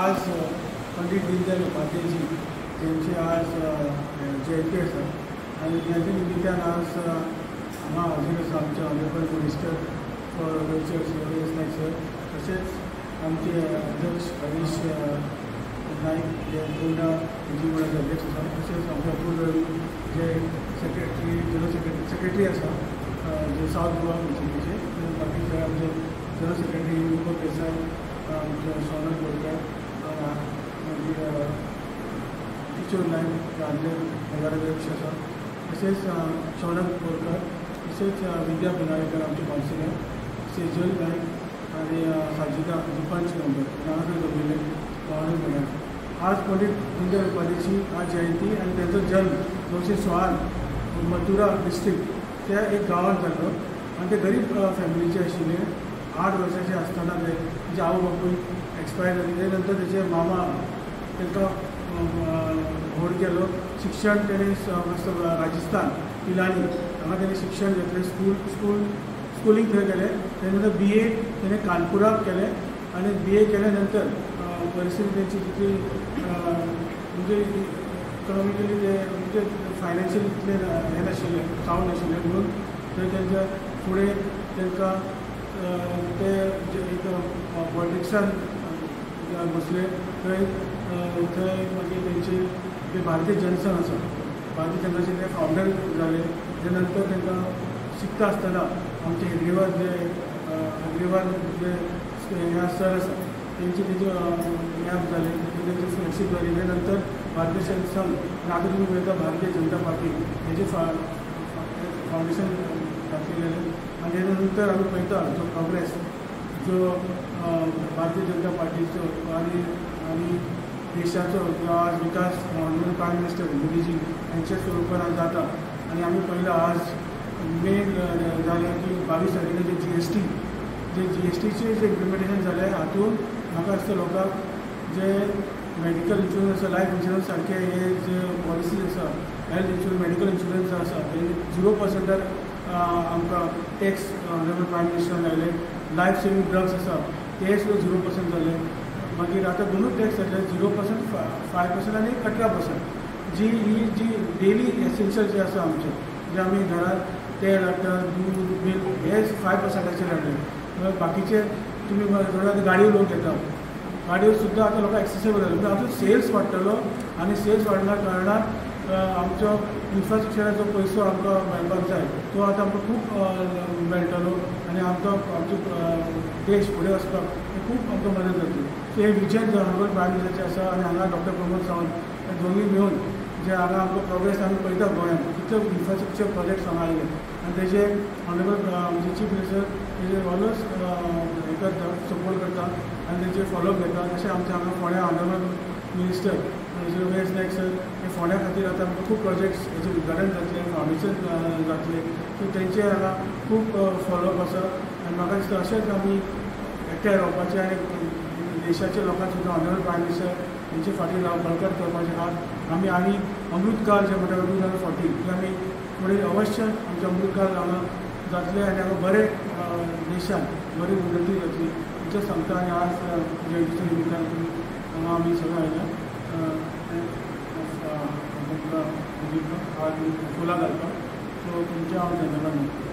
आज पंडित दीनदयाल उपाध्यायजी जेंची आज जयंती आसा आनी ह्याच्या निमित्तान आज हांगा हाजीर आसा आमचे honourable minister for culture Shri Ramesh Naik sir, तशेंच आमचे अध्यक्ष हरीश नायक जे फोंडा एजी मंडळाचे अध्यक्ष आसा, तशेंच आमचे अपूर्व जे सेक्रेटरी जनरल सेक्रेटरी आसा जे सावथ गोवा बीजेपीचे, बाकी सगळे आमचे जनरल सेक्रेटरी दीपक देसाय, आमचे सोनल बोरकर, मागीर किशोर नायक आदले नगराध्यक्ष आसा, तशेंच शौनक बोरकर, तशेंच विद्या पुनाळेकर आमचे कावन्सिलर, सेजल नायक आनी साजिदा आमचे पंच मेंबर हांगा जमिल्ले भावानूच म्हणया. आज पंडित दीनदयाल उपाध्यायची आज जयंती आनी तांचो जल्म 1916 मथुरा डिस्ट्रिक्ट त्या एक गांवांत जाल्लो आनी ते गरीब फॅमिलीचे आशिल्ले. 8 वर्साचे आसतना ते तेजे आवय बापूय एक्सपायर जाले. ते नंतर तेजे मामा तांकां व्हड केलो. शिक्षण तेणें राजस्थान पिलानी हांगा तेणें शिक्षण घेतलें, स्कुलींग थंय केलें. तेजे नंतर BA तेणें कानपुराक केलें आनी BA केल्या नंतर परिस्थिती तेंची तितली म्हणजे इकॉनॉमिकली ते म्हणजे फायनान्शियली तितले हें नाशिल्लें, सावंड नाशिल्लें, म्हणून थंय तेंच्या फुडें तांकां ते एक पॉलिटिक्सान बसले. थंय थंय मागीर तेंचे ते भारतीय जनसंघ आसा, भारतीय जनसंघाचे ते फावंडर जाले. ते नंतर तांकां शिकता आसतना आमचे हेडगेवार जे हेडगेवार जे हे सर आसा तेंची तेजे याद जाले, तेंची फ्रेंडशीप जाली. ते नंतर भारतीय जनसंघ आतां तुमी पळयता भारतीय जनता पार्टी हेजे फावंडेशन घातलेलें. आनी तेजे नंतर आमी पळयता जो प्रोग्रेस जो भारतीय जनता पार्टीचो आनी आनी देशाचो जो आज विकास ऑनरेबल प्रायम मिनिस्टर मोदीजी हांच्या स्वरुपान आज जाता. आनी आमी पळयला आज मेन जालें की 22 तारखेर जे GST जे GSTचे जे इम्प्लिमेंटेशन जालें हातूंत म्हाका दिसता लोकांक जे मेडिकल इन्शुरन्स आसा, लायफ इन्शुरन्स सारके हे जे पॉलिसीज आसा, हेल्थ इन्शुरन्स, मेडिकल इन्शुरन्स आसा, ते 0% आमकां टॅक्स ऑनरेबल प्रायम मिनिस्टरान लायले. लायफ सेवींग ड्रग्स आसा ते सुद्दां 0% जाले. मागीर आतां दोनूय टॅक्स जाले 0%, 5% आनी 18%. जी ही जी डेली एसेन्शियल जे आसा आमचें, जे आमी घरांत तेल हाडटा, दूद, मिल्क, हे 5%चेर हाडले. बाकीचे तुमी थोडे गाडयो लोक घेता, गाडयो सुद्दां आतां लोकांक एक्सेसेबल जाले. म्हणजे आतां सेल्स वाडटलो आनी सेल्स वाडल्या कारणान आमचो इन्फ्रास्ट्रक्चराचो पयसो आमकां मेळपाक जाय तो आतां आमकां खूब मेळटलो आनी आमकां आमचो देश फुडें वचपाक खूब आमकां मदत जातली. सो हें विजन जे ऑनरेबल प्रायम मिनिस्टराचें आसा आनी हांगा डॉक्टर प्रमोद सावंत हे दोनूय मेळून जे हांगा आमकां प्रोग्रेस आमी पळयता गोंयांत कितले इन्फ्रास्ट्रक्चर प्रोजेक्ट्स हांगा आयले आनी तेजे ऑनरेबल आमचे चीफ मिनिस्टर तेजे ऑलवेज हें करता, सपोर्ट करता आनी तेजे फॉलोअप घेता. तशें आमचे हांगा फोंड्या honourable minister Shri Ramesh Naik sir हे फोंड्या खातीर आतां आमकां खूब प्रोजेक्ट्स हेजें उद्घाटन जातलें, फावंडेशन जातलें. सो तेंचे हांगा खूब फॉलोअप आसा आनी म्हाका दिसता अशेंच आमी एकठांय रावपाचें आनी देशाच्या लोकांक सुद्दां ऑनरेबल प्रायम मिनिस्टर हेंचे फाटीं राव बळकट करपाचें आहात आमी. आनी अमृतकाल जे म्हणटा 2040 ते आमी फुडें अवश्य आमचें अमृतकाल हांगा जातलें आनी हांगा बरें देशान बरी उन्नती जातली इतलें सांगता. आनी आज जयंतीच्या निमित्तान हांगा आमी सगळें आयल्या तुमकां फुलां घालपाक, सो तुमचें हांव धन्यवाद मानता.